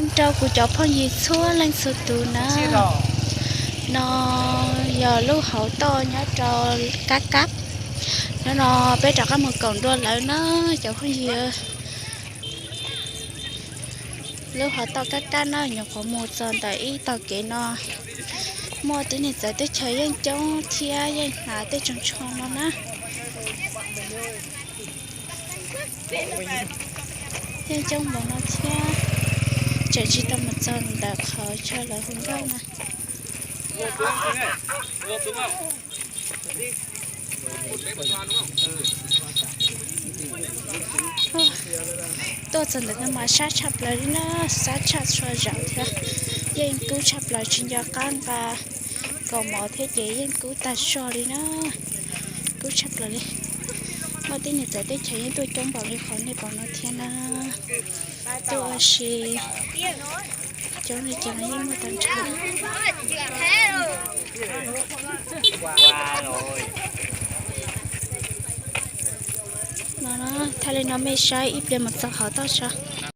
Rau kuv cov phooj ywg txhua leej txhua tus na, no yog lub hauv toj nyob rau Kab Kab. Hnub no peb rov qab mus koom dua lawm na cov phooj ywg. Lub hauv toj Kab Kab na, nyuam qhuav mus txog ntawm ib tog kev no, muaj tib neeg txawv teb chaws yeej coob thiab yeej hnav tej tsoos tsho no na. Yeej coob npaum no thiab, tseem tsis tau mus txog ntawm qhov chaw lawv hu nkauj na. Tuaj txog ntawm no mas sab tshaj plaws li na, sab tshaj tshua zaum thiab. Yeej kub tshaj plaws, tsis nco qab nqa kaus mom thiab ces yeej kub tag zog li na. Kub tshaj plaws li. Muaj tib neeg txawv teb chaws yeej tuaj coob npaum li qhov nej pom no thiab na. Tuaj ua si, coob li cas los yeej muaj tag nrho. No, thaj li no mej saib ib pliag mus txog hauv toj tso.